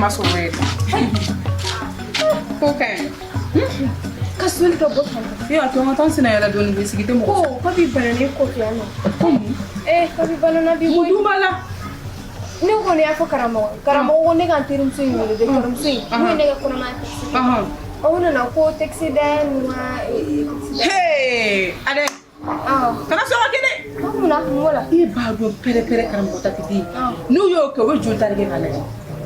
ma sɔrɔ yɛrɛ. Ko ka ɲi. Ka soli ka bɔ tan. E y'a to an ka taa an senna yɛlɛ dɔɔni koyi, sigi tɛ mɔgɔ. Ko papi bananen kɔfɛ yan nɔ. Ko mun? Eh, papi banana bi Mun koyi. dun b'a la? Ne kɔni y'a fɔ karamɔgɔ ye. Karamɔgɔ ko ne ka n terimuso in wele dɔgɔtɔrɔmuso in. N'o ye ne ka kɔnɔmaya test kɛ. Aw nana ko texte ninnu ka Hey, Adɛ. Awɔ. Kana sɔn ka kɛ dɛ. Ko mun na mun b'o la? E b'a dɔn pɛrɛ-pɛrɛ karamɔgɔ ta tɛ den. N'u y'o kɛ, u bɛ joli ta de kɛ k'a lajɛ.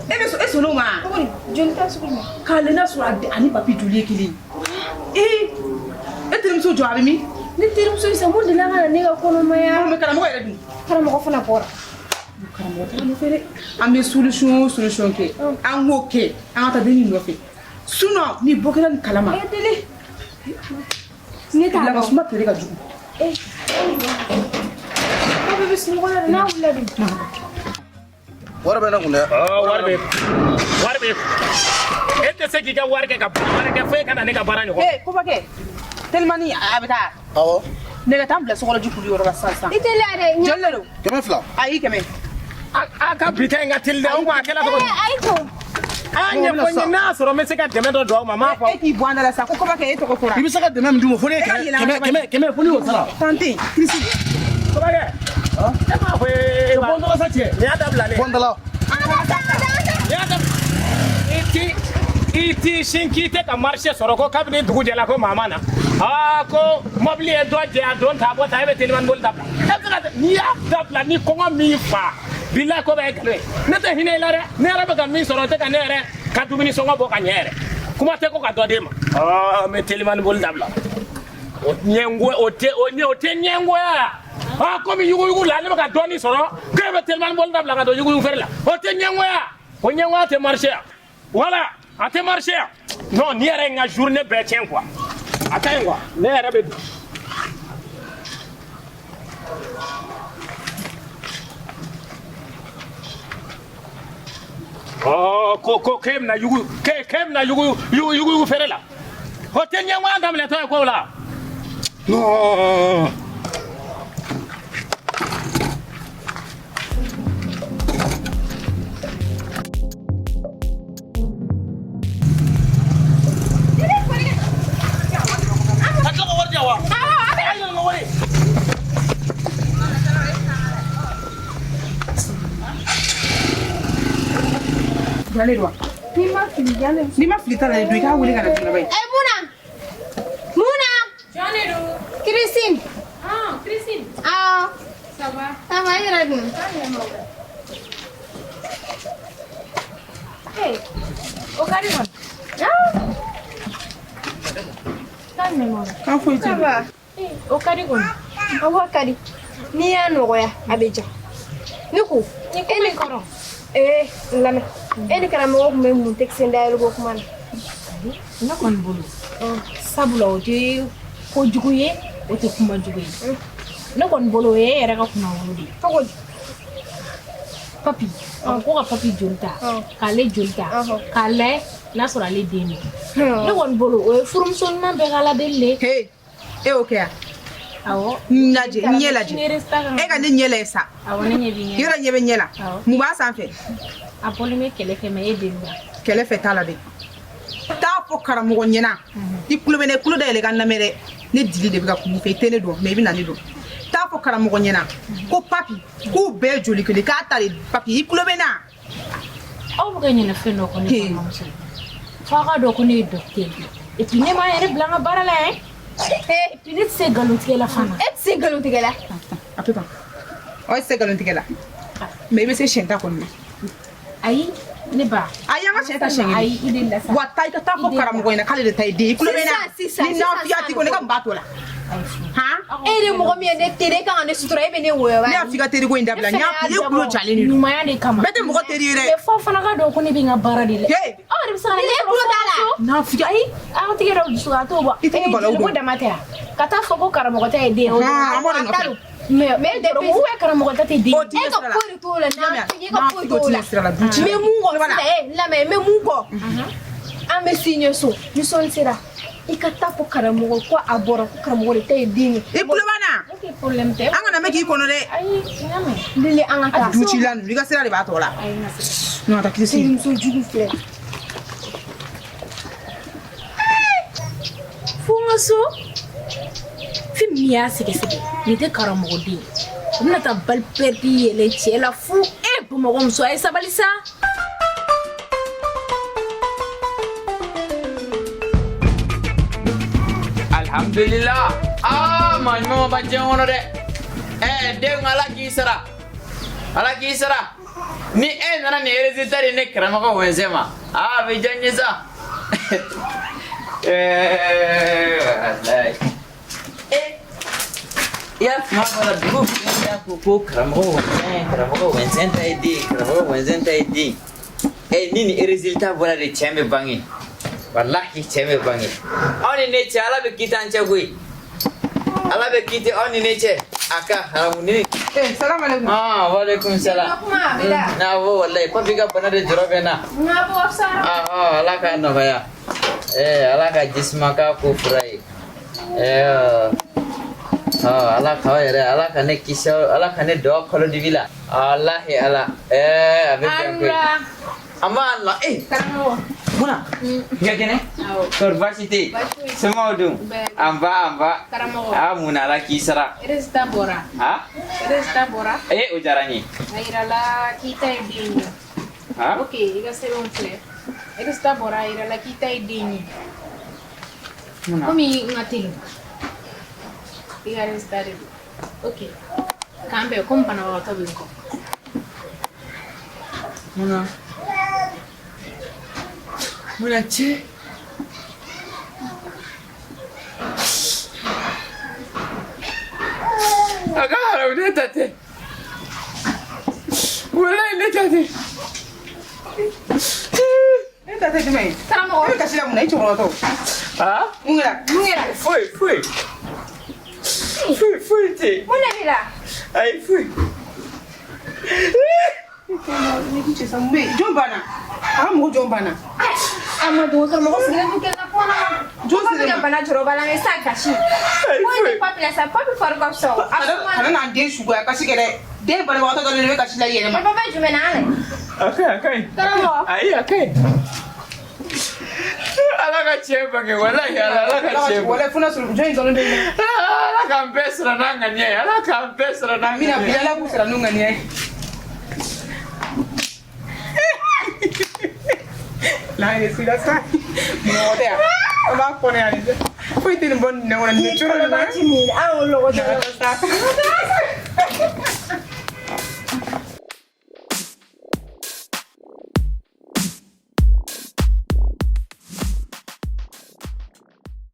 E bɛ sɔn, e sɔnn'o ma? Cogo di? Joli ta sugu jumɛn? K'a lajɛ n'a sɔrɔ a ni papi joli ye kelen ye. Ee, e terimuso jɔ a bɛ min? Ne terimuso in sa mun delila ka na ne ka kɔnɔmaya. Mais karamɔgɔ yɛrɛ dun? Karamɔgɔ fana bɔra. Karamɔgɔ taara nɔfɛ dɛ. An bɛ solution o solution kɛ, an k'o kɛ, an ka taa dennin nɔfɛ. Sinon ni bɔ kɛra nin kalama. E deli. Ne t'a dɔn. Lagasuma tere ka jugu. Eh. Papi bɛ sunɔgɔ la dɛ, n'a wulila dun? Wari bɛ ne kun dɛ. Wari bɛ, wari bɛ. E tɛ se k'i ka wari kɛ ka baara wɛrɛ kɛ fo e ka na ne ka baara ɲɔgɔn. Ee, Kobakɛ, telimani a bɛ taa. Awɔ. Ne ka taa n bila sokɔnɔji kulu yɔrɔ la sisan sisan. I teliya dɛ. Joli de don? 200. Ayi, 100. A ka bi ta in ka teli dɛ, o kuma a kɛla cogo di? Ayi to. A ɲɛfɔ n ye n'a sɔrɔ n bɛ se ka dɛmɛ dɔ don aw ma, n m'a fɔ. E k'i bɔ an da la sa, ko Kobakɛ e tɔgɔ fɔra. I bɛ se ka dɛmɛ min d'u ma fo ne ye E ka yɛlɛ an 100 ka 100 100 fo ne y'o sara. Tante, Kirisi. Kobakɛ, e m'a fɔ e b'a. Bɔ n tɔgɔ sa cɛ. Nin y'a dabila ne. Bɔ n da la. Nin y'a dabila. I ti sin k'i tɛ ka marché sɔrɔ ko kabini dugu jɛla ko maa ma na. Aa ko mobili ye dɔ jɛ a don ta bɔ ta e bɛ telimani boli dabila. E bɛ se ka n'i y'a dabila ni kɔngɔ min fa bilahi ko bɛɛ ye nkalon ye. Ne tɛ hinɛ i la dɛ. Ne yɛrɛ bɛ ka min sɔrɔ o tɛ ka ne yɛrɛ ka dumuni sɔngɔ bɔ ka ɲɛ yɛrɛ. Kuma tɛ ko ka dɔ d'e ma. Aa n bɛ telimani boli dabila. O ɲɛngo o tɛ o ɲɛ o tɛ ɲɛngoya. Aa komi yuguyugu la ne bɛ ka dɔɔni sɔrɔ k'e bɛ telimani boli dabila ka don yuguyugu feere la. O tɛ ɲɛngoya. O ɲɛngoya tɛ marché yan. Voilà, a tɛ marché yan. Non, nin yɛrɛ ye n ka journée bɛɛ tiɲɛ quoi. A ka ɲi quoi. Ne yɛrɛ bɛ Ɔ ko ko k'e bɛna yugu k'e k'e bɛna yugu yugu yugu feere la. O tɛ ɲɛngoya daminɛtɔ ye kow la. Non. Ka tila ka wari di yan wa? A ye na n ka wari. Jalen don wa? N'i ma fili jalen. N'i ma fili ta la don i k'a wele ka na joona ba ye. Eh, Muna. Muna. Jɔn de don? Christine. Ah, Christine. Awɔ. Ça va? Ça va, i yɛrɛ dun? Hey, o ka di kɔni. Kan jumɛn b'o la? Kan foyi tɛ. Ça va. O ka di kɔni. Awɔ, a ka di. N'i y'a nɔgɔya, a bɛ ja. Ne ko, Ni kuma in kɔrɔ. ee, n lamɛn. E ni karamɔgɔ tun bɛ mun texte dayɛlɛ ko kuma na? Ne kɔni bolo. Sabula o tɛ kojugu ye, o tɛ kuma jugu ye. Ne kɔni bolo o ye e yɛrɛ ka kunnawolo de ye. Cogo di? Papi, a ko ka papi joli ta, k'ale joli ta, k'a lajɛ n'a sɔrɔ ale den don. Ne kɔni bolo o ye furumuso ɲuman bɛɛ ka ala deli de ye. Hey, e y'o kɛ yan? Awɔ. N lajɛ, n ɲɛ lajɛ. Ne resta kan. E ka ne ɲɛ lajɛ sa. Awɔ, ne ɲɛ b'i ɲɛ. Yɔrɔ ɲɛ bɛ ɲɛ la. Awɔ. Mun b'a sanfɛ? A bɔlen bɛ kɛlɛ fɛ mais e deli la. Kɛlɛ fɛ t'a la dɛ. Taa fɔ karamɔgɔ ɲɛna. I tulo bɛ ne, tulo dayɛlɛ ka n lamɛn dɛ. Ne dili de bɛ ka kuma i fɛ, i tɛ ne dɔn mais i bɛ na ne dɔn. Taa fɔ karamɔgɔ ɲɛna ko papi k'u bɛɛ ye joli kelen k'a ta de papi i tulo bɛ n na. Aw bɛ ka ɲinɛ fɛn dɔ kɔ ne balimamuso. F'aw ka dɔn ko ne ye docteur ye. Et puis ne m'a yɛrɛ bila n ka baara la yɛn. Et puis ne tɛ se nkalontigɛ la fana. E tɛ se nkalontigɛ la. A to tan. Ɔ, e tɛ se nkalontigɛ la. Mais i bɛ se siɲɛ ta kɔni na. Ayi, ne ba. Ayi, an ka siɲɛ ta siɲɛ kelen. Ayi, i delila sa. Wa taa i ka taa fɔ karamɔgɔ ɲɛna k'ale de ta ye den ye. I tulo bɛ n na. Sisan, Ni sisan, nafiya t'i kɔnɔ, ne ka mun b'a tɔ la? Han? E de mɔgɔ min ye ne teri, e kan ka ne sutura, e bɛ ne wɔyɔ. Ne y'a f'i ka teriko in dabila. N y'a f'i ye, e tulo jalen de don. Ɲumanya de kama. Bɛɛ tɛ mɔgɔ teri ye dɛ. Mais f'aw fana ka dɔn ko ne bɛ n ka baara de la. Hey! Aw yɛrɛ bɛ se ka na ne Ne tulo t'a la. Nafiya. Ayi, aw tigɛ dɔ dusu a t'o bɔ. I tɛ ne balawu Jeliko dɔn. dama tɛ wa? Ka taa fɔ ko karamɔgɔ ta ye den ye. o Han, an b'o de nɔfɛ. Mais ou bien karamɔgɔ ta tɛ den ye. O ti E ɲɛ ka sira la. foyi de t'o la, n'a e ka foyi t'o la. N'a sira la, du ci. N bɛ mun kɔ Voilà. sisan, e lamɛn, n bɛ mun kɔ? An bɛ si ɲɛ so, ni sɔnni sera, i ka taa fɔ karamɔgɔ ko a bɔra ko karamɔgɔ de ta ye den ye. I tulo b'an na. Ok, problème tɛ. An kana mɛn k'i kɔnɔ dɛ. Ayi, n y'a mɛn. Lili, an ka taa. Du ci la ninnu, i ka sira de b'a tɔ la. Ayi, n ka sira. Non, a taa kilisi. Terimuso jugu filɛ. Fo n ka so fɛn min y'a sɛgɛsɛgɛ nin tɛ karamɔgɔden ye o bɛna taa bali pɛridi yɛlɛ cɛ la fu e bamakɔ muso a ye sabali sa. Alhamdulillah. Ah, maa ɲuman ma ban diɲɛ kɔnɔ dɛ. Ɛ den, Ala k'i sara. Ala k'i sara. Ni e nana nin résultat di ne karamɔgɔ wɛnsɛn ma. Ah, a bɛ diya n ye sa. Ɛɛ, walayi. E, i y'a tuma bɔ la dugu bɛɛ y'a ko ko karamɔgɔ wɛnsɛn, karamɔgɔ wɛnsɛn ta ye den ye, karamɔgɔ wɛnsɛn ta ye den ye. Ɛ, ni nin résultat bɔra de, tiɲɛ bɛ bange. Walahi, tiɲɛ bɛ bange. Aw ni ne cɛ, Ala bɛ kiti an cɛ koyi. Ala bɛ kiti aw ni ne cɛ. A ka haramu ni. Eh, salam alaikum. Ah, waalaikum salam. Kuma a bɛ da. Na bo wallahi, papi ka bana de jɔrɔ bɛ n na. Nka bɔ sa. Ah, ah, Ala k'a nɔgɔya. Eh, Ala ka jisuma k'a ko fura ye. Eh, ah, Ala k'aw yɛrɛ, Ala ka ne kisi, Ala ka ne don aw kalo dibi la. Walahi Ala. Eh, a bɛ bɛn koyi. An b'a la, eh. Karamɔgɔ. Muna. I ka kɛnɛ? Awɔ. Kɔri baasi tɛ yen? Baasi foyi tɛ. Somɔgɔw dun? Bɛɛ. An ba, an ba. Karamɔgɔ. Ah, mun Ala k'i sara. Résultat bɔra. Ah? Résultat bɔra. Eh, o diyara n ye. A yirala k'i ta ye den ye. Ah? Ok, i ka sɛbɛnw filɛ. Résultat bɔra, a yirala k'i ta ye den ye. Muna. Komi n ka teli. I ka résultat de don. Ok. K'an bɛn komi banabagatɔ bɛ n kɔ. Muna. Muna cɛ. A ka haramu, ne ta tɛ. Walayi, ne ta tɛ. E ta tɛ jumɛn ye? Karamɔgɔ. E bɛ kasi la mun na i cɛkɔrɔbatɔ? Ah? Mun kɛra? Mun kɛra? Foyi, foyi. Foyi, foyi tɛ yen. Mun de b'i la? Ayi, foyi. Ne kun cɛ sa, mun bɛ yen? Jɔn banna? A ka mɔgɔ jɔn banna? A ma dogo karamɔgɔ sigilen to kɛnɛ kuma na. Jɔn Papi sigilen ka bana jɔrɔ b'a la mɛ sa kasi. Foyi tɛ papi la sa, papi fari ka fisa o. A suma. Kana n'an den suguya kasi kɛ dɛ. Den banabagatɔ dɔ de bɛ kasi la i yɛrɛ ma. Papa bɛ jumɛn na an lɛ? A ka ɲi, a ka ɲi. Karamɔgɔ. Ayi, a ka ɲi. Ala ka tiɲɛ bange, walahi Ala, Ala ka tiɲɛ bange. Walayi, fo n'a sɔrɔ jɔn in nkalon bɛ yen. Ala k'an bɛɛ sara n'a ŋaniya ye. Ala k'an bɛɛ sara n'a Amina, ŋaniya bi ye. Ala k'u sara n'u ŋaniya ye. N'an ye sira sa, mɔgɔ tɛ yan. An b'a kɔnɔ yan de. Foyi tɛ nin bɔ nin kɔnɔ nin bɛ cogo min na. Kɔnɔba ti min, an y'o lɔgɔ dɔrɔn.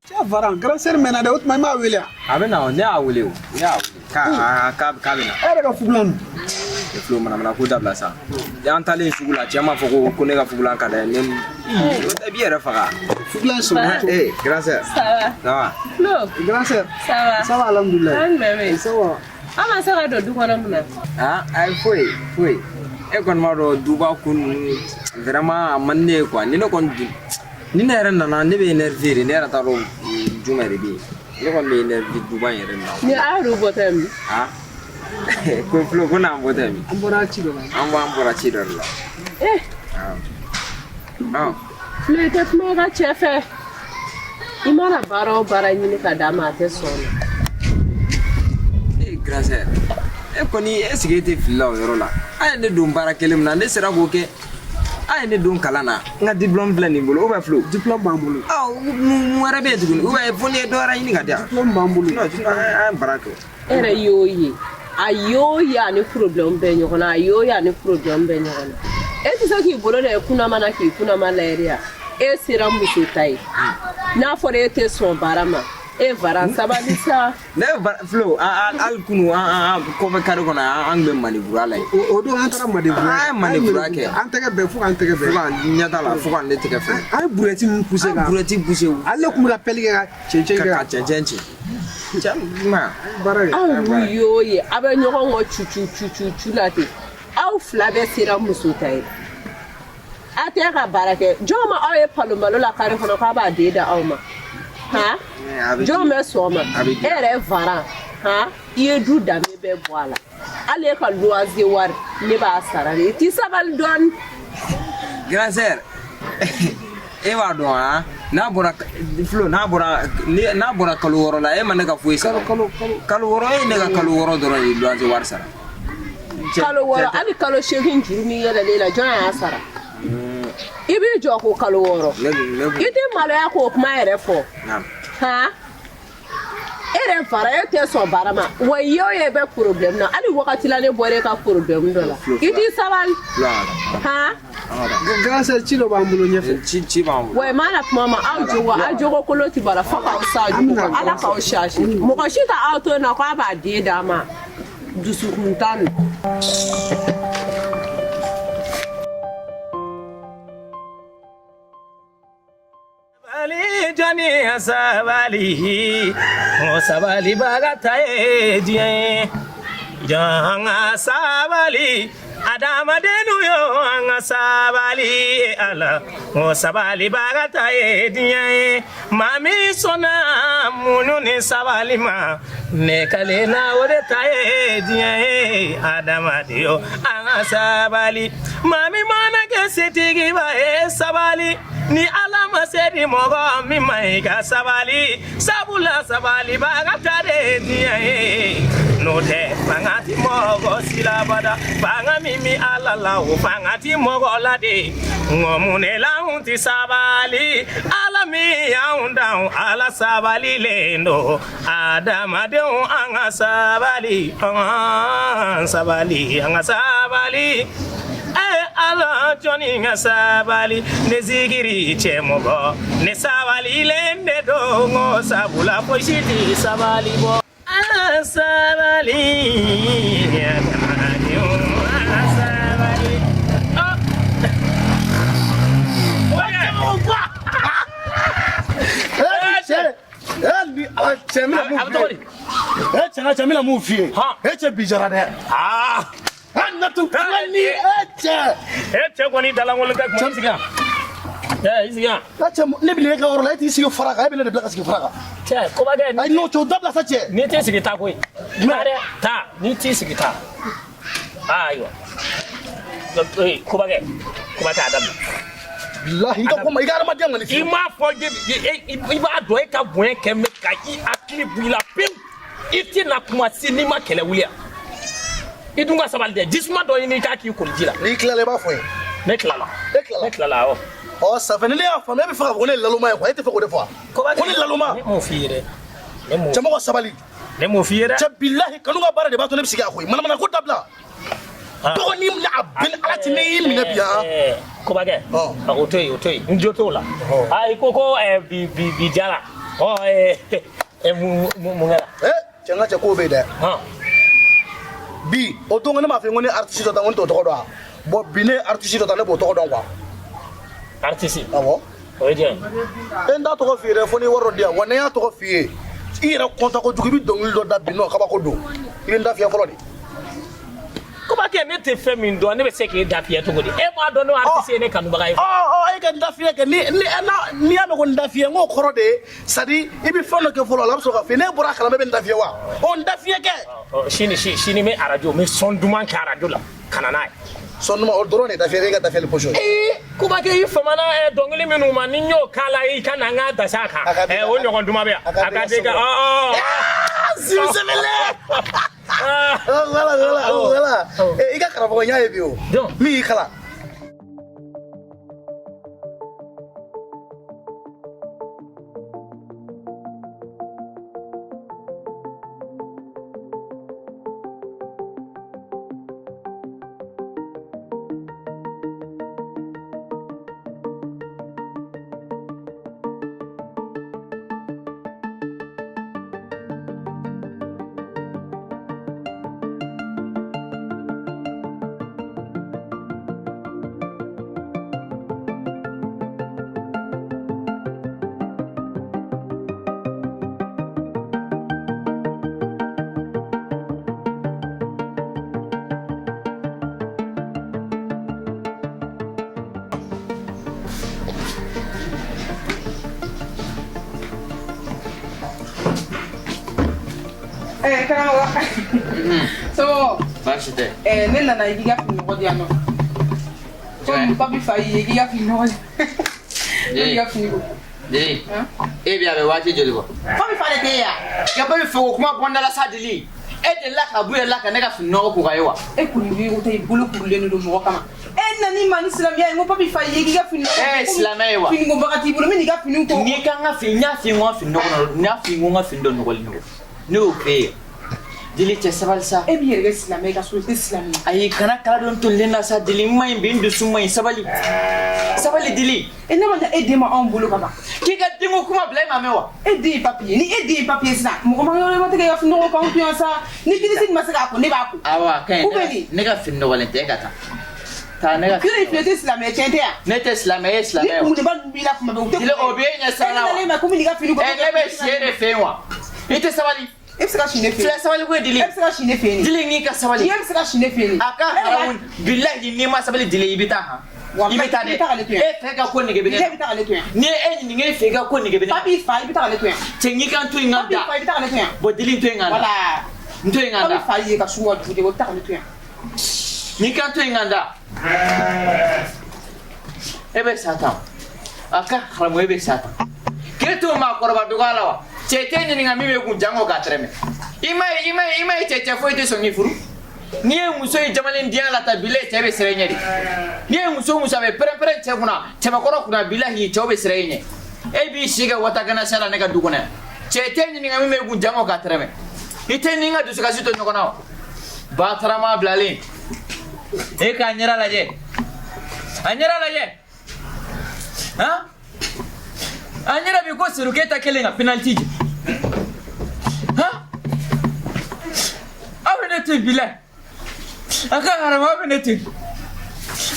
Cɛ Varan, grand sœur mɛnna dɛ, o tuma i m'a wele wa? A bɛ na o, ne y'a wele o, ne y'a wele k'a k'a bɛ na. E yɛrɛ ka fugulan dun? E Flo, manamana ko dabila sa. An taalen sugu la, cɛ m'a fɔ ko ne ka fugulan ka d'a ye, ne o tɛ b'i yɛrɛ faga. Fugulan sɔrɔ cogo. Eh, grand sœur. Ça va. Ça va? Flo. Grand sœur. Ça va. Ça va, alhamdoulilah. An jumɛn bɛ yen? Ça va. An ma se ka don du kɔnɔ mun na? Ah, ayi, foyi foyi. E kɔni b'a dɔn duba ko ninnu vraiment a man di ne ye quoi. Ni ne kɔni dun ni ne yɛrɛ nana, ne bɛ énervé de, ne yɛrɛ t'a dɔn jumɛn de bɛ yen. Ne kɔni bɛ énervé duba in yɛrɛ la. Ni a yɛrɛ bɔtɔ ye min? Ah, ko Flo, ko n'an bɔtɔ ye min? An bɔra ci dɔ la. An bɔ an bɔra ci dɔ de la. Eh. Ah. Flo, i tɛ kuma i ka cɛ fɛ. I mana baara o baara ɲini ka d'a ma, a tɛ sɔn o ma. Eh, grand sœur, e kɔni est ce que e tɛ fili la o yɔrɔ la? A ye ne don baara kelen min na, ne sera k'o kɛ. A ye ne don kalan na, n ka diplôme filɛ nin bolo, ou bien Flo? Diplôme b'an bolo. Aw, mun wɛrɛ bɛ yen tuguni? Ou bien fo n'i ye dɔ wɛrɛ ɲini ka di yan? Diplôme b'an bolo. Non, sinon an ye baara kɛ. E yɛrɛ y'o ye. A y'o ye a ni problème bɛ ɲɔgɔn na, a y'o ye a ni problème bɛ ɲɔgɔn na. E tɛ se k'i bolo da i kunnama na k'i kunnama lajɛ ya. E sera muso ta ye. N'a fɔra e tɛ sɔn baara ma, e Varan, sabali sa. Ne Flo, an hali kunu an an kɔfɛ kare kɔnɔ, an tun bɛ maneburu la yen. O don an taara maneburu. An ye maneburu kɛ. An tɛgɛ bɛɛ, fo k'an tɛgɛ bɛɛ. Fo k'an ɲɛ t'a la, fo k'an ne tɛgɛ fɛ. An ye brouette min poussé An ye brouette poussé. Ale tun bɛ ka pelle kɛ ka cɛncɛn kɛ. Ka cɛncɛn ci. Cɛ ma. Baara kɛ. Aw y'o ye, a bɛ ɲɔgɔn kɔ cucu cucu cu la ten. Aw fila bɛɛ sera muso ta ye. A tɛ ka baara kɛ. Jɔn ma aw ye palomalo la kare kɔnɔ k'a b'a den da aw ma? Han? Jɔn bɛ sɔn ma? E yɛrɛ Varan, han? I ye du danbe bɛɛ bɔ a la. Hali e ka luwanse wari, ne b'a sara de. I t'i sabali dɔɔni. Grand sœur, e b'a dɔn han, n'a bɔra Flo, n'a bɔra kalo 6 la, e ma ne ka foyi sara. Kalo 6, e ye ne ka kalo 6 dɔrɔn de luwanse wari sara. Kalo 6, hali kalo 8 juru min yɛlɛlen la, jɔn y'a sara? I b'i jɔ ko kalo 6. I tɛ maloya k'o kuma yɛrɛ fɔ. Han? E yɛrɛ fara, e tɛ sɔn baara ma. Wa i ye o ye bɛ problème na. Hali wagati la ne bɔra e ka problème dɔ la. I t'i sabali. Han? Grand sœur, ci dɔ b'an bolo ɲɛfɛ. Ci b'an bolo. Wa i mana kuma ma, aw jogo, aw jogo kolo ti bala fo k'aw sa jugu kɔ. Ala k'aw sasi. Mɔgɔ si tɛ aw to yen nɔ k'a b'a den d'a ma. Dusukun tan nin. Sabali jɔnni ya sabali, o sabalibaga ta ye diɲɛ ye. Jɔn ka sabali, adamadennu yo, an ka sabali Ala, o sabalibaga ta ye diɲɛ ye. Maa min sɔnna muɲu ni sabali ma, ne kalen na o de ta ye diɲɛ ye. Adamaden yo, an ka sabali. Maa min mana kɛ setigiba ye, sabali. Ni Ala ma se di mɔgɔ min ma, i ka sabali, sabula sabalibaga ta de ye diɲɛ ye. N'o tɛ fanga ti mɔgɔ si la bada, fanga min bɛ Ala la, o fanga ti mɔgɔ la de. Nka mun de la anw ti sabali? Ala min y'anw dan, Ala sabalilen don. Adamadenw, an ka sabali, an ka sabali, an ka sabali. Ala jɔnni ka sabali, ne zikiri cɛ mɔgɔ, ne sabalilen de don, ko sabula fosi ti sabali bɔ. An sabali, adamadenw, an sabali. Cɛ, ni ala cɛ, n bɛna mun f'i ye? E cɛ, n ka cɛ, n bɛna mun f'i ye? E cɛ, bi jara dɛ. A natu filɛ ni e cɛ. E cɛ kɔni dalankolon tɛ kuma, i sigi yan. Ɛ, i sigi yan. E cɛ, ne bɛ e ka yɔrɔ la, e t'i sigi fara kan, e bɛ ne de bila ka sigi fara kan. Cɛ, koba kɛ. Ayi, n'o cɛ, o dabila sa cɛ. N'i t'i sigi, taa koyi. Taa dɛ, taa, n'i t'i sigi, taa. Ayiwa. Ee, koba kɛ, koba kɛ, a dabila. Bilahi, i ka ko ma, i ka adamadenya ma nin I m'a fɔ i b'a dɔn e ka bonya kɛ mɛ ka i hakili bɔ i la pewu. I tɛna kuma si n'i ma kɛlɛ wuli yan. I dun ka sabali dɛ, jisuma dɔ ɲini i k'a k'i koliji la. N'i tilala, i b'a fɔ n ye. Ne tilala. E tilala? Ne tilala, awɔ. Ɔ, ça fait ni ne y'a faamu, e bɛ fɛ k'a fɔ ko ne ye laloma ye quoi, e tɛ fɛ k'o de fɔ wa? Ko ne laloma. Ne m'o f'i ye dɛ. Cɛmɔgɔ, sabali. Ne m'o f'i ye dɛ. Cɛ, bilahi, kanu ka baara de b'a to ne bɛ sigi a koyi. Manamana ko dabila. Dɔgɔnin ni a bɛɛ ni Ala cɛ, ne y'i minɛ bi han. Kobakɛ, o to yen, o to yen, n jo t'o la. I ko bi bi bi jara. Ɔ, mun kɛra? Cɛ, n ka cɛ, kow bɛ yen dɛ. Bi o don, ne m'a fɔ ko ne artiste dɔ ta, ko ne t'o tɔgɔ dɔn wa? Bon, bi ne ye artiste dɔ ta, ne b'o tɔgɔ dɔn quoi. Artiste? Awɔ. O ye jɔn ye? E, n t'a tɔgɔ f'i ye dɛ, fo n'i wari dɔ di yan. Wa ne y'a tɔgɔ f'i ye, i yɛrɛ kɔntan kojugu, i bɛ dɔnkili dɔ da bi nɔ, kabako don. I bɛ n da fiyɛ fɔlɔ de. Kobakɛ, ne tɛ fɛn min dɔn, ne bɛ se k'e da fiyɛ cogo di? E b'a dɔn n'o artiste ye ne kanubaga ye. Ɔ ɔ, e ka n da fiyɛ kɛ, ni ni n'i y'a mɛn ko n da fiyɛ, n k'o kɔrɔ de ye, c'est à dire i bɛ fɛn dɔ kɛ fɔlɔ, a la bɛ sɔrɔ ka fiyɛ. Ne bɔra a kalama, e bɛ n da fiyɛ wa? Ɔ, n da fiyɛ kɛ. Sini sini n bɛ arajo, n bɛ son duman kɛ arajo la ka na n'a ye. Son duman o dɔrɔn de da fiyɛ, e ka da fiyɛli position. Ee, Kobakɛ, i famana dɔnkili minnu ma, ni n y'o k'a la, i ka na n ka dasi a kan. O ɲɔgɔn duman bɛ yan. A ka di ka ɔ ɔ. Simisɛnɛ. Voilà, voilà, voilà. I ka karamɔgɔ ɲa ye bi o. Min y'i kalan. Karamɔgɔ, somɔgɔw? Baasi tɛ. Ne nana i k'i ka fini nɔgɔ di yan nɔ. Ko papi fa y'i ye k'i ka fini nɔgɔ. K'i ka fini ko. Deli, e bi a bɛ waati joli bɔ? Papi fa de tɛ e ye wa? Ka papi fo ko kuma bɔ n da la sa Deli. E delila ka bɔ i yɛrɛ la ka ne ka fini nɔgɔ ko ka ye wa? E kɔni b'i ko i bolo kurulen de don mɔgɔ kama. E nan'i ma ni silamɛya ye, n ko papi fa y'i ye k'i ka fini nɔgɔ. E ye silamɛ ye wa? Fini ko baga t'i bolo, n bɛ n'i ka finiw ko. N'i ka n ka fini, n y'a f'i ye n ko n ka fini nɔgɔ, n y'a f'i ye n ko n ka fini dɔ nɔgɔlen don. Ne y'o f'e ye. Deli cɛ sabali sa. E b'i yɛrɛ kɛ silamɛ ye ka sɔrɔ i tɛ silamɛ ye. Ayi kana kala don tolilen na sa Deli, n ma ɲi bi, n dusu ma ɲi, sabali. Sabali Deli. E ne ma ɲa e den ma anw bolo ka ban. K'i ka denko kuma bila e ma mɛn wa? E den ye papi ye, ni e den ye papi ye sisan, mɔgɔ ma yɔrɔ ma tigɛ i ka fini nɔgɔ k'anw to yan sa. Ni kilisi ma se k'a ko, ne b'a ko. Awɔ a ka Ou bien ɲi, ne ka fini nɔgɔlen tɛ, e ka taa. Taa ne ka. Kiri filɛ, e tɛ silamɛ ye, tiɲɛ tɛ yan? Ne tɛ silamɛ, e ye silamɛ ye. Ni kunba ninnu b'i la kuma bɛɛ, u tɛ. Deli o b'e ɲɛ sira la wa? E nalen ma komi n'i ka fini ko. Ɛ ne bɛ si e de fɛ yen wa? I tɛ sabali. E bɛ se ka si ne fɛ yen. Filɛ sabali ko ye Deli. E bɛ se ka si ne fɛ yen. Deli n'i ka sabali. E bɛ se ka si ne fɛ yen. A ka haramu bilahi n'i ma sabali Deli i bɛ taa han. I bɛ taa dɛ. I bɛ taa k'ale to yan. E fɛ ka ko nege bɛ ne la. E bɛ taa k'ale to yan. Ni e ɲininka e fɛ i ka ko nege bɛ ne la. Papi fa i bɛ taa k'ale to yan. Cɛ n'i ka n to yen n ka da. Papi fa i bɛ taa k'ale to yan. Bɔn Deli n to yen n ka da. Voilà. N to yen n ka da. Papi fa ye ka su ka dugu jɛ, o bɛ taa k'ale to yan. N'i ka n to yen n ka da. E bɛ sa tan. A ka haramu e bɛ sa tan. K'e to maakɔrɔba dɔgɔya la wa? Cɛ tɛ ɲininka min bɛ kun jango k'a tɛrɛmɛ. I ma ye i ma ye i ma ye cɛ foyi tɛ sɔn k'i furu. N'i ye muso ye jamalen diya la ta bilahi cɛ bɛ siran i ɲɛ de. N'i ye muso muso a bɛ pɛrɛn-pɛrɛn cɛ kunna cɛbakɔrɔ kunna bilahi cɛw bɛ siran i ɲɛ. E b'i si kɛ watakana sa la ne ka du kɔnɔ yan. Cɛ tɛ ɲininka min bɛ kun jango k'a tɛrɛmɛ. I tɛ ni n ka dusukasi to ɲɔgɔn na wa? Batarama bilalen. E k'a ɲɛda lajɛ. A ɲɛda lajɛ. Han? A ɲɛda bi ko Seru Keyita kɛlen ka penalty jɛ. Han? Aw bɛ ne to yen bilahi. A ka haramu aw bɛ ne to yen.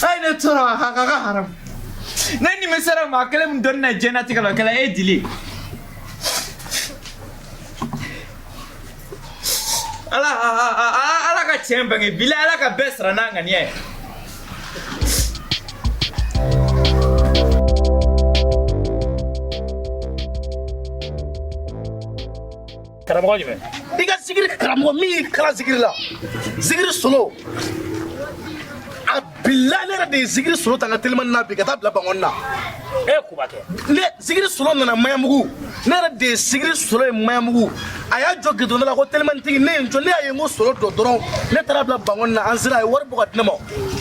A ye ne tɔɔrɔ a ka haramu. Ne nimisara maa kelen min dɔnni na diɲɛlatigɛ la o kɛra e Dili ye. Ala ala ka tiɲɛ bange bilahi ala ka bɛɛ sara n'a ŋaniya ye. Karamɔgɔ jumɛn? I ka zikiri karamɔgɔ min y'i kalan zikiri la, zikiri solo a bila ne yɛrɛ de ye zikiri solo ta n ka telimani na bi ka taa bila Bankɔni na. E kuba kɛ. Ne zikiri solo nana Maɲanbugu, ne yɛrɛ de ye zikiri solo ye Maɲanbugu. A y'a jɔ gidɔrɔn da la ko telimanitigi, ne ye n jɔ, ne y'a ye n ko solo dɔ dɔrɔn, ne taara bila Bankɔni na, an sera a ye wari bɔ ka di ne ma.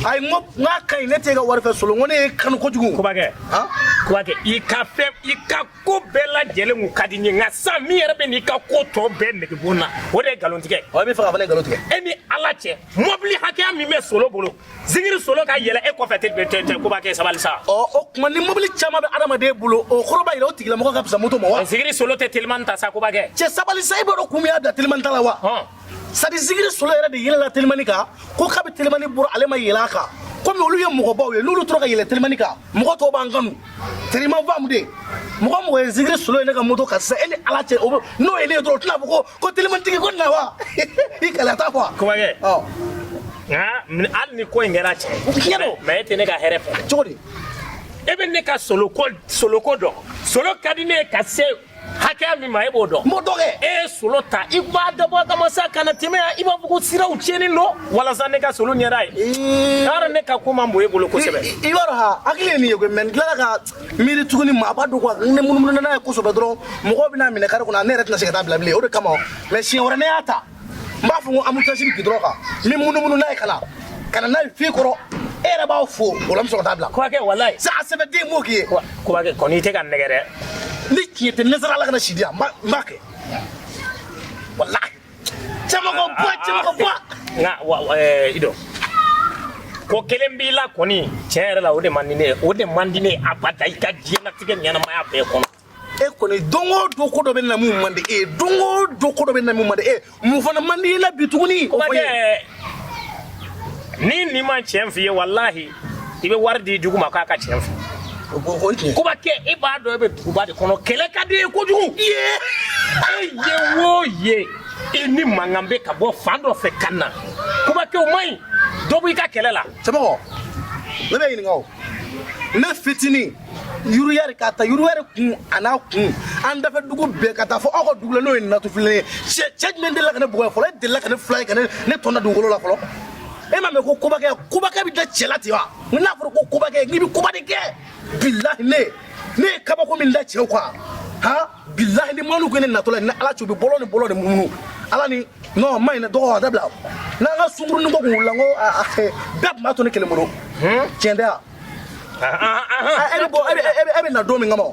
Ayi n ko n k'a ka ɲi, ne t'e ka wari fɛ solo, n ko ne ye kanu kojugu. Kuba kɛ. Han? Kuba kɛ i ka fɛn i ka ko bɛɛ lajɛlen kun ka di n ye, nka sisan min yɛrɛ bɛ n'i ka ko tɔ bɛɛ nege bɔ n na, o de ye nkalontigɛ ye. Ɔ i bɛ fɛ k'a fɔ ne ye nkalon tigɛ. E ni Ala cɛ, mɔbili hakɛya min bɛ solo bolo, zikiri solo ka yɛlɛ e kɔfɛ tɛ koba kɛ sabali sa. Ɔ o tuma ni mɔbili caman bɛ adamaden bolo, o kɔrɔ b'a jira o tigilamɔgɔ ka fisa moto ma wa? Zikiri solo tɛ telimani ta sa koba kɛ. Cɛ sabali sa, e b'a dɔn kun min y'a bila telimani ta la wa? C'est-à-dire zikiri solo yɛrɛ de yɛlɛla telimani kan, ko k'a bɛ telimani bolo ale ma yɛlɛ a kan. Komi olu ye mɔgɔbaw ye, n'olu tora ka yɛlɛ telimani kan, mɔgɔ tɔw b'an kanu. Terima faamu de. Mɔgɔ mɔgɔ ye zikiri solo ye ne ka moto kan sisan, e ni Ala cɛ, n'o ye ne ye dɔrɔn, o tɛna fɔ ko telimanitigi ko na wa? I kɛlɛ a t'a fɔ wa? Kubakɛ. Ɔ. Nka hali ni ko in kɛra tiɲɛ. Tiɲɛ don. Mais e tɛ ne ka hɛrɛ fɛ. Cogo di? E bɛ ne ka soloko dɔn. Solo ka di ne ye ka se hakɛya min ma, e b'o dɔn. N b'o dɔn kɛ. E ye solo ta, i b'a dabɔ a kama sa ka na tɛmɛ yan, i b'a fɔ ko siraw tiɲɛnen don walasa ne ka solo ɲɛda ye. Yarɔ ne ka ko man bon e bolo kosɛbɛ. I b'a dɔn ha, hakili ye nin ye koyi, mais n tilala ka miiri tuguni, maa b'a dɔn quoi, ne munumunu n'a ye kosɛbɛ dɔrɔn, mɔgɔw bɛna minɛ kare kɔnɔ, ne yɛrɛ tɛna se ka taa bila bilen, o de kama. Mais siɲɛ wɛrɛ ne y'a ta, n b'a fɔ ko embouteillage bɛ goudron kan, n bɛ munumunu n'a ye ka na n'a ye f'i kɔrɔ, e yɛrɛ b'aw fo, o la n bɛ sɔrɔ ka taa bila. Kubakɛ walayi. Sa a sɛbɛden m'o k'i ye. Kubakɛ kɔni i tɛ ka n nɛgɛ dɛ. Ni tiɲɛ tɛ ne sera Ala kana si di yan, n b'a kɛ. Walahi. Cɛmɔgɔ bɔ, cɛmɔgɔ bɔ. Nka wa i dɔn. Ko kelen b'i la kɔni, tiɲɛ yɛrɛ la o de man di ne ye, o de man di ne ye abada i ka diɲɛlatigɛ ɲɛnamaya bɛɛ kɔnɔ. E kɔni don o don ko dɔ bɛ na mun man di e ye, don o don ko dɔ bɛ na mun man di e ye, mun fana man di i la bi tuguni? O fɔ n ye. Kubakɛ, ni ma tiɲɛ f'i ye walahi, i bɛ wari di jugu ma k'a ka tiɲɛ f'i ye. O ye tiɲɛ. Kubakɛ, e b'a dɔn e bɛ duguba de kɔnɔ, kɛlɛ ka di e ye kojugu. E ye o ye, e ni mankan bɛ ka bɔ fan dɔ fɛ ka na. Kubakɛ o man ɲi, dɔ b'i ka kɛlɛ la. Cɛmɔgɔ, ne bɛ ɲininka o. Ne fitinin, yuruyari ka taa yuruyari kun a n'a kun, an dafɛ dugu bɛɛ ka taa fɔ aw ka dugu la n'o ye Natufilen ye. Cɛ jumɛn delila ka ne bugɔ fɔlɔ? E delila ka ne fila ye ka ne tɔn da dugukolo la fɔlɔ? E m'a mɛn ko kobakɛ, kobakɛ bɛ da cɛ la ten wa? N n'a fɔra ko kobakɛ, n'i bɛ koba de kɛ. Bilahi ne ye kabako min da cɛw kan, han, bilahi ni manu ko ne natɔ la, ni Ala cɛ, u bɛ bɔlɔ ni bɔlɔ de munumunu. Ala ni non ma ɲi dɛ, dɔgɔ a dabila. N'an ka sunkurunin ko kun wulila, n ko bɛɛ tun b'a to ne kelen bolo. Tiɲɛ tɛ wa? E bɛ bɔ, e bɛ na don min kama,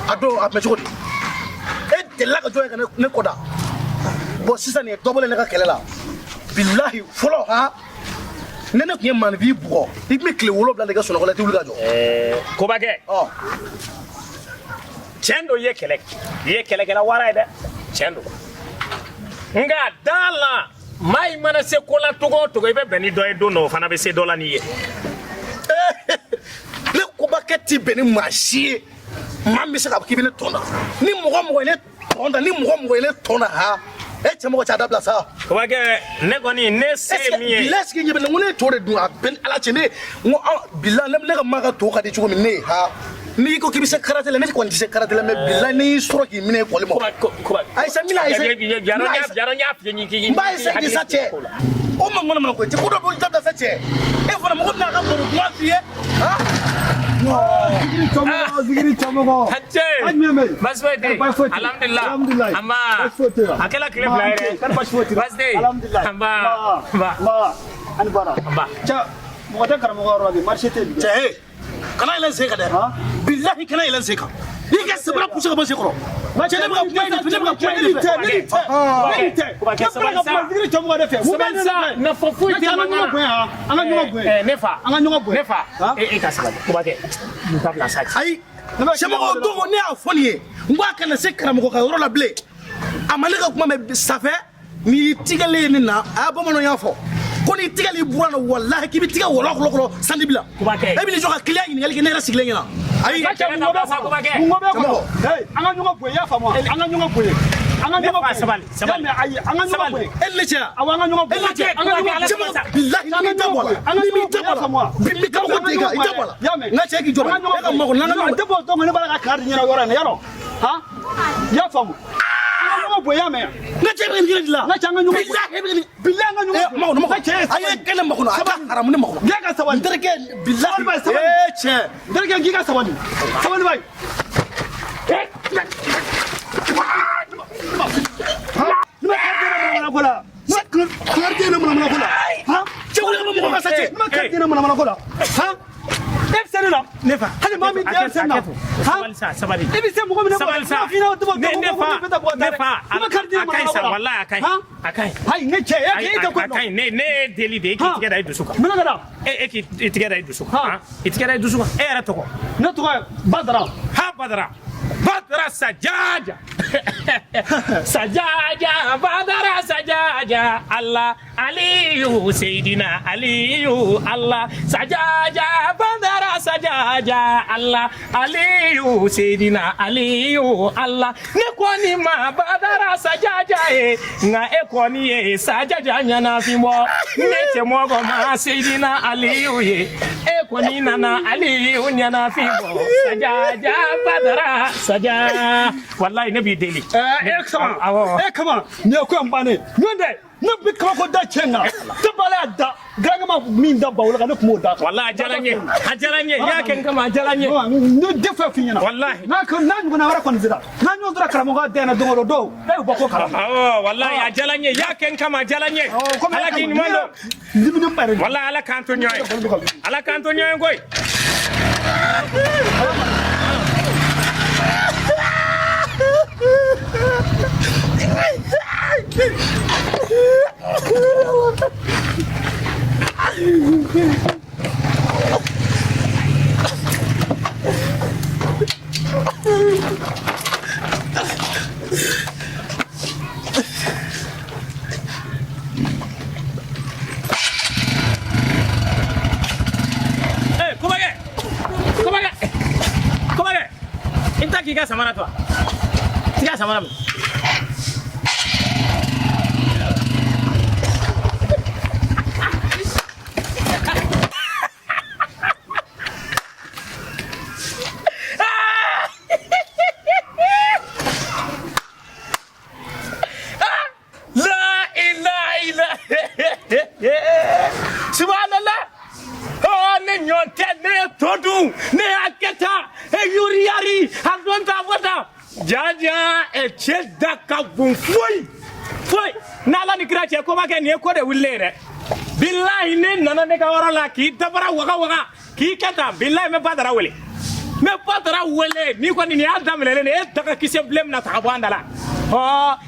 a don a tun bɛ cogo di? E delila ka jɔn ye ka ne kɔ da? Bon, sisan nin ye dɔ bɔlen ne ka kɛlɛ la. Bilahi fɔlɔ, han, ne tun ye maaninfin bugɔ, i tun bɛ tile 7 de kɛ sunɔgɔ la, i tɛ wuli ka jɔ. Kobakɛ, tiɲɛ don, i ye kɛlɛ kɛ, i ye kɛlɛkɛla wara ye dɛ, tiɲɛ don. Nka da la, maa i mana se ko la cogo o cogo, i bɛ bɛn ni dɔ ye don dɔ, o fana bɛ se dɔ la n'i ye. Ne kobakɛ ti bɛn ni maa si ye, maa min bɛ se k'a fɔ k'i bɛ ne tɔn da. Ni mɔgɔ mɔgɔ ye ne tɔn da, ni mɔgɔ mɔgɔ ye ne tɔn da, han, e cɛmɔgɔ cɛ, a dabila sa. Kobakɛ, ne kɔni ne se ye min ye. Bilahi, sigi ɲɛ bɛ ne, n ko ne ye to de dun, a bɛɛ ni Ala cɛ, ne n ko bilahi, ne ka maa ka to ka di cogo min, ne ye, han, n'i ko k'i bɛ se karate la, ne kɔni tɛ se karate la, mais bilahi n'i y'i sɔrɔ k'i minɛ kɔli ma. Ayi sa, n bɛna ayi sa, n b'a essayer de sa cɛ. O ma ŋɔnɔ mana koyi, cɛ ko dɔ b'o dabila sa cɛ. E fana mɔgɔ bɛna a ka baro kuma f'i ye, han. Zikiri cɛmɔgɔ, zikiri cɛmɔgɔ. Cɛ. An jumɛn bɛ yen? Baasi foyi tɛ yen. Baasi foyi tɛ yen. Alhamdulilah. Alhamdulilayi. Anba. Baasi foyi tɛ yen. A kɛla tile fila ye dɛ. Kari baasi foyi tɛ yen. Baasi tɛ yen. Alhamdulilayi. Anba. Anba. Anba. Ani baara. Anba. Cɛ, mɔgɔ tɛ karamɔgɔ yɔrɔ la bi, marché tɛ yen bi. Cɛ, he, kana yɛlɛ n sen kan dɛ. Bilahi, kana yɛlɛ n sen kan. I ka sabara poussé ka bɔ n sen kɔrɔ. Cɛ, ne bɛ ka kuma e de fɛ, ne bɛ ka kuma e de fɛ. Ne ni tɛ, ne ni tɛ. Ne bɔra ka kuma zikiri cɛmɔgɔ de fɛ. Mun bɛ ne nɔfɛ? Nafa foyi tɛ An ka ɲɔgɔn bonya, han. An ka ɲɔgɔn bonya. Ne fa. An ka ɲɔgɔn bonya. Ne fa. E ka sabali. Kobakɛ, nin dabila sa. Ayi, cɛmɔgɔ, o don ne y'a fɔ nin ye, n ko a kana se karamɔgɔ ka yɔrɔ la bilen. A ma ne ka kuma mɛn safɛ. N'i y'i tigɛlen ye ne na, a bamananw y'a fɔ ko n'i tigɛli buran na, walahi k'i bɛ tigɛ wɔlɔ kɔlɔ kɔlɔ sanji bila. Kobakɛ. E bɛ n'i jɔ ka client ɲininkali kɛ ne yɛrɛ sigilen ɲɛna. Ayi. Cɛ, mun bɛ kɔnɔ? Mun bɛ kɔnɔ? Hey, an ka ɲɔgɔn bonya, i y'a faamu wa? An ka ɲɔgɔn bonya. An ka ɲɔgɔn bonya. Sabali, sabali. Y'a mɛn, ayi, an ka ɲɔgɔn bonya. E ni ne cɛ. Awɔ, an ka ɲɔgɔn bonya. E ni ne cɛ. An ka ɲɔgɔn bonya. Cɛmɔgɔ, bilahi n'i m'i da bɔ a la. N'i m'i da bɔ a la. Bi n bɛ kabako da i kan, i da bɔ a la. Y'a mɛn. N ka cɛ k'i jɔ bani. E ka makɔnɔ, n'an ka ɲɔgɔn. Depuis o don ne b'a la ka kari ɲɛna yɔrɔ in na, yarɔ? Han? I y'a faamu? An ka ɲɔgɔn bonya, y'a mɛn? N ka cɛ bɛ nin de la. N ka cɛ, an ka ɲɔgɔn bonya. Bilahi e bɛ nin. Bilahi, an ka ɲɔgɔn bonya. Makɔnɔ, makɔnɔ. N ka cɛ ye A ye kɛnɛ makɔnɔ, a ka haramu ne makɔnɔ. N ka sabali. N terikɛ, bilahi. Sabali bayi, sabali. Ee cɛ. N terikɛ, n k'i ka sabali. Sabali bayi. Ne ma kari den na manamana ko la. Ne ma kari den na manamana ko la. Han? Cɛ, wuli ka bɔ mɔgɔ kan sa cɛ. Ne ma kari den na manamana ko la. Han? E bɛ se ne la. Ne fa. Hali maa min den bɛ se ne la. Sabali sa, sabali. E bɛ se mɔgɔ min na. Sabali sa. Ne Ne fa. Ne fa. Ne ma kari den na A ka ɲi manamana sa, ko la. walahi a ka ɲi. A ka ɲi. Ayi, ne cɛ, e tɛ ko A ka ɲi. Ne ye deli de ye, e k'i tigɛ da i dusu kan. Mun na ka da? E k'i tigɛ da i dusu kan. I tigɛ da i dusu kan. E yɛrɛ tɔgɔ? Ne tɔgɔ ye Badara. Ha, Badara. Badara Sajaja. Sajaja, Badara Sajaja. Allah Aliyu Seydina Aliyu Allah. Sajaja, Badara Sajaja. Allah Aliyu Seydina Aliyu Allah. Ne kɔni ma Badara Sajaja ye, nka e kɔni ye Sajaja ɲɛnafin bɔ. Ne cɛmɔgɔ ma Seydina Aliyu ye, e kɔni nana Aliyu ɲɛnafin bɔ. Sajaja, Badara Saja. Walayi ne b'i deli. E kama. Awɔ. E kama. Nin ye ko in bannen. Ɲɔn tɛ. Ne bɛ kabako da cɛ in kan. Depuis Ala y'a da, garankɛ min da Bawolo kan, ne tun b'o da kan. Walayi a diyara n ye. A diyara n ye. I y'a kɛ n kama, a diyara n ye. Ne den fɛn f'i ɲɛna. Walahi. N'a ɲɔgɔnna wɛrɛ kɔni sera, n'a ɲɔgɔn sera karamɔgɔ den na don o don, e bɛ bɔ ko kalama. Awɔ, walahi a diyara n ye. I y'a kɛ n kama, a diyara n ye. Ala k'i ɲuman don. Dumuni ba yɛrɛ. Walahi Ala k'an to ɲɔgɔn ye. Ala k'an to ɲɔgɔn ye koyi. Eh, Kobakɛ. Kobakɛ. Kobakɛ. I bɛ taa k'i ka samara to wa? T'i ka samara minɛ. La ilaha illa. Siba. ta bɔ tan. Ja ja ɛ cɛ da ka bon foyi foyi n'ala ni kira cɛ ko ma kɛ nin ye ko de wulilen ye dɛ. Bilahi ne nana ne ka yɔrɔ la k'i dabara waga waga k'i kɛ tan bilahi n bɛ Badara wele. N bɛ Badara wele n'i kɔni nin y'a daminɛlen de ye e daga kisɛ bilen bɛna ta ka bɔ an da la. Ɔ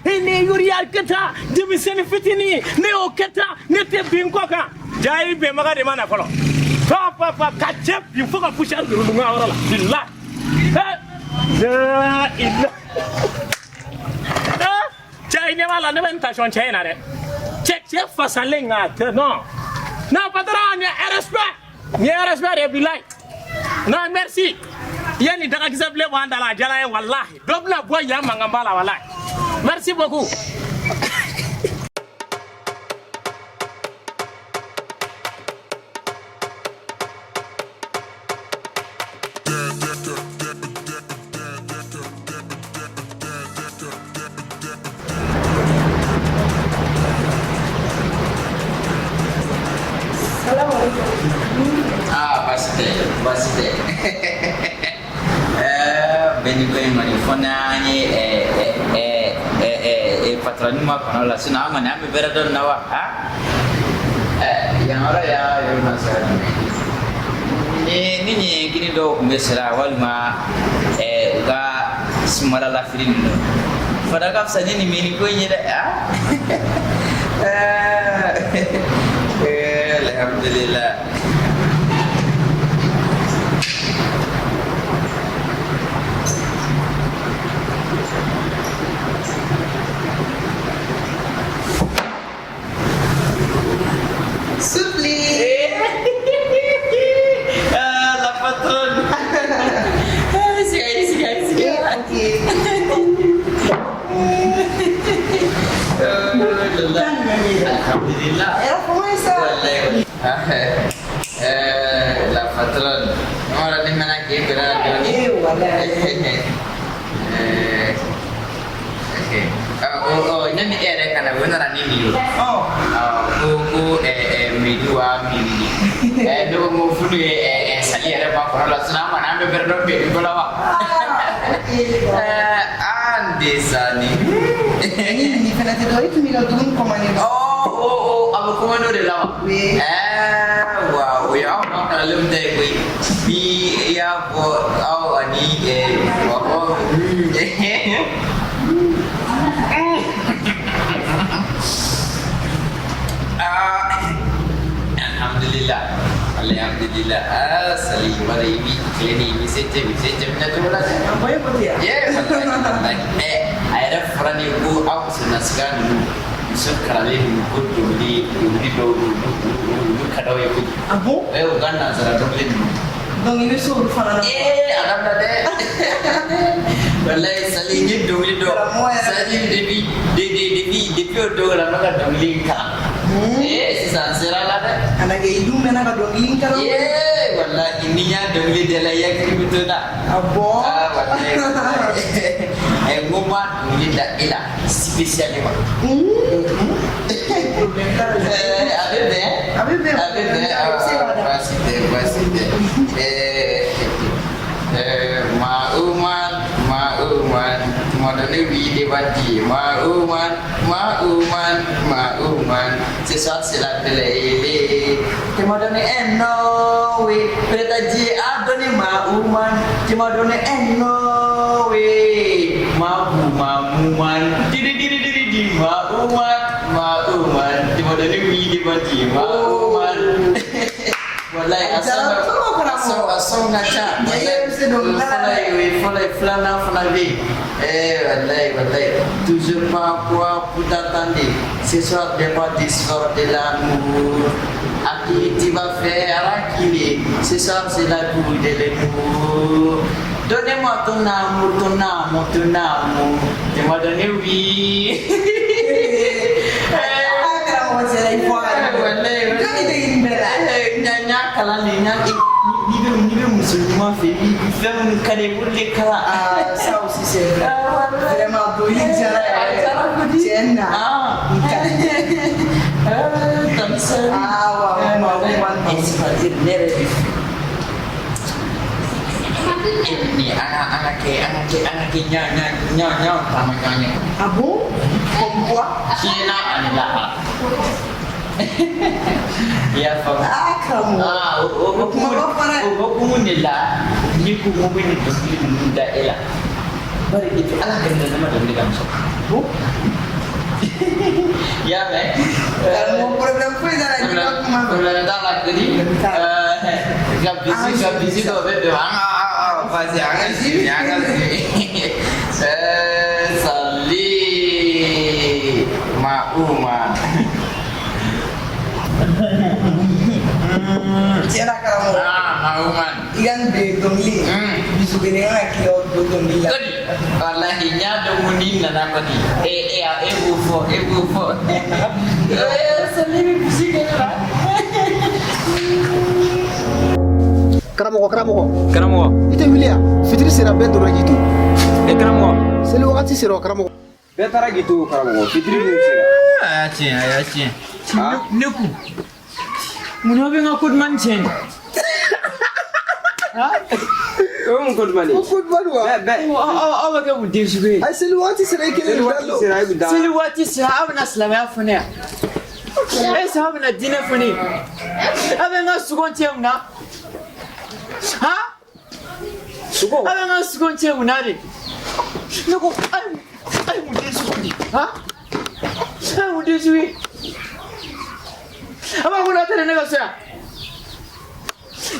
e ne yuriya kɛ tan denmisɛnnin fitinin ne y'o kɛ tan ne tɛ bin kɔ kan. Ja i bɛnbaga de ma na fɔlɔ. Pa pa pa ka cɛ bin fo ka poussière duuru n ka yɔrɔ la bilahi. La ilaha. Cɛ i ɲɛ b'a la ne bɛ n tasɔn cɛ in na dɛ. Cɛ cɛ fasalen nka tɛ non. Non patron nin ye respect. Nin ye respect de ye bilahi. Non merci. I ye nin dagakisɛ bilen bɔ an da la a diyara n ye walahi. Dɔ bɛna bɔ yan mankanba la walahi. Merci beaucoup. Ah, baasi tɛ baasi tɛ bɛɛ ni ko in kɔni fo n'an ye patɔrɔni ma kɔnɔ la sinon an kɔni an bɛ bɛrɛ dɔn na wa ah yan yɔrɔ y'a yɔrɔ ma sara jumɛn ni ni ɲɛɲɛkini dɔw tun bɛ sira walima u ka sumala lafili ninnu fana ka fisa ni nin mɛnni ko in ye dɛ ah alhamdulillah. Soupli. Ah, la patronne. Sigi, sigi, sigi. Alhamdulillah. Wallahi. La patronne. Ora ni mana ke bera doni. Eh, wallahi. Okay. Oh, oh, yani e yɛrɛ ka na o nana ni nin ye. Ko ko midi wa midi. Ne ko n ko fulu ye sali yɛrɛ ba kɔrɔ la sinon an kɔni an bɛ bɛrɛ dɔn midi ko la wa. An de sani. Ni nin fana tɛ dɔn i tun b'i ka dumuni commandé. Oh, oh, oh, a bɛ commandé o de la wa. Wa o ye aw ma kalanlenw ta ye koyi. Ni i y'a fɔ aw ani mɔgɔ. Ah, alhamdulillah. Alhamdulillah. Ah, sali wala i bi tile ni i bi se cɛ bi se cɛ minɛ cogo la dɛ. Ye, wallahi, wallahi. A yɛrɛ fɔra ne ye ko aw muso nasiga ninnu muso kalanlen ninnu ko dɔnkili dɔnkili dɔw bɛ yen olu ka d'aw ye kojugu. Ah bon? U ka nansara dɔnkili ninnu. Donc i bɛ se olu fana na. A dabila dɛ. Wallahi sali n ye dɔnkili dɔ. Sali depuis depuis depuis o don la n bɛ ka dɔnkili in kalan. Sisan n sera a la dɛ. A na kɛ i dun mɛnna ka dɔnkili in kalan. Wallahi ni n y'a dɔnkili da la i hakili bɛ to n na. Ah bon? Ah wallahi. N ko n b'a dɔnkili da e la spécialement. Problème t'a la. A bɛ bɛn. A bɛ bɛn. A bɛ bɛn. Baasi tɛ baasi tɛ. Ma Oman, ma Oman, tu m'as donné oui des bandits. Ma Oman, ma Oman, ma Oman, ce soir c'est la télé. Tu m'as donné un non, oui. Prêt à dire à donner ma Oman. Tu m'as donné un non, oui. Ma ma Oman, diri diri diri di ma Oman, ma Oman. Tu m'as donné oui des bandits. Ma Oman. Wallahi a sɔn ka ca. Wallahi fɔlɔ ye filanan fana bɛ yen. Wallahi wallahi. Toujours pas quoi pour t'attendre. Ce soir des pas d'histoire de l'amour. À qui tu vas faire reculer. Ce soir c'est la cour de l'amour. Donnez-moi ton amour, ton amour, ton amour. Tu m'as donné oui. Karamɔgɔ cɛla i fɔ a Wallahi. Jɔnni de ye nin bɛɛ la? N y'a kalan de n y'a n'i bɛ muso ɲuman fɛ i bi fɛn minnu ka di i b'olu de kalan. Ah, ça aussi c'est vrai. Vraiment dɔnkili diyara yɛrɛ. Tiɲɛ na. N ka di. Ah wa wa wa. Et c'est-à-dire ne yɛrɛ bɛ fɛ. E ni ne an ka kɛ ɲa ɲa ɲa ɲa taama ɲɔgɔn ye. Ah bon? Comme quoi? Diɲɛ na ani lahara. I y'a faamu? Ah, karamɔgɔ. Ah, o Kuma ba fara. O hukumu de la ni ko n ko bɛ nin dɔnkili ninnu da e la. Bari depuis Ala ka ne da, ne ma dɔnkili da muso. Bon. I y'a mɛn? Karamɔgɔ, problème foyi t'a la, n'i ka kuma. Problème t'a la kodi. Ka bisi dɔ bɛ don an ka vas-y, an ka sigi, an ka sigi. Sali ma uma. Tiɲɛ na karamɔgɔ. Ah, ma uma. I ka nin bɛ dɔnkili. Bisu kelen kan ka k'i ka don dɔnkili la. Kodi, walahi n y'a dɔn ko n'i nana kɔni e b'o fɔ, e b'o fɔ. Sali bɛ bisi kɛ ne la. Karamɔgɔ, karamɔgɔ. Karamɔgɔ. I tɛ wuli yan, fitiri sera, bɛɛ donna k'i to. E karamɔgɔ. Seli wagati sera o, karamɔgɔ. Bɛɛ taara k'i to, karamɔgɔ, fitiri dun sera. A y'a tiɲɛ, a y'a tiɲɛ. Ne kun mun aw bɛ n ka ko duman tiɲɛ nin? O ye mun ko duman ye? O ko duman wa? Bɛɛ bɛɛ. Aw bɛ kɛ mun den sugu ye? Ayi, seli wagati sera, i kelen Seli waati sera, e bɛ da. Seli waati sera, aw bɛna silamɛya fɔ ne yan? Est ce aw bɛna diinɛ fɔ ne ye? Aw bɛ n ka sugo tiɲɛ mun na? Han? Sogo. Aw bɛ n ka sugo tiɲɛ mun na de? Ne ko aw ye mun den sugu de ye? Han? Aw ye mun den sugu ye? A b'a ko n'aw tɛ ne ka so yan.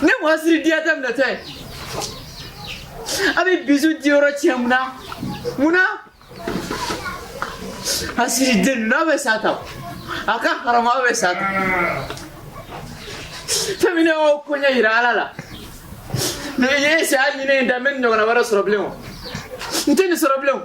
Ne muhasiri diya tɛ minɛ tɛ. A bɛ bisu di yɔrɔ tiɲɛ mun na? Mun na? Hasiri den ninnu, aw bɛ sa ta. A ka haramu, aw bɛ sa ta. Fɛn min ne y'aw ko ɲɛ yira Ala la. Ne ye se hali ni ne ye n da, n bɛ nin ɲɔgɔnna wɛrɛ sɔrɔ bilen o. N tɛ nin sɔrɔ bilen o.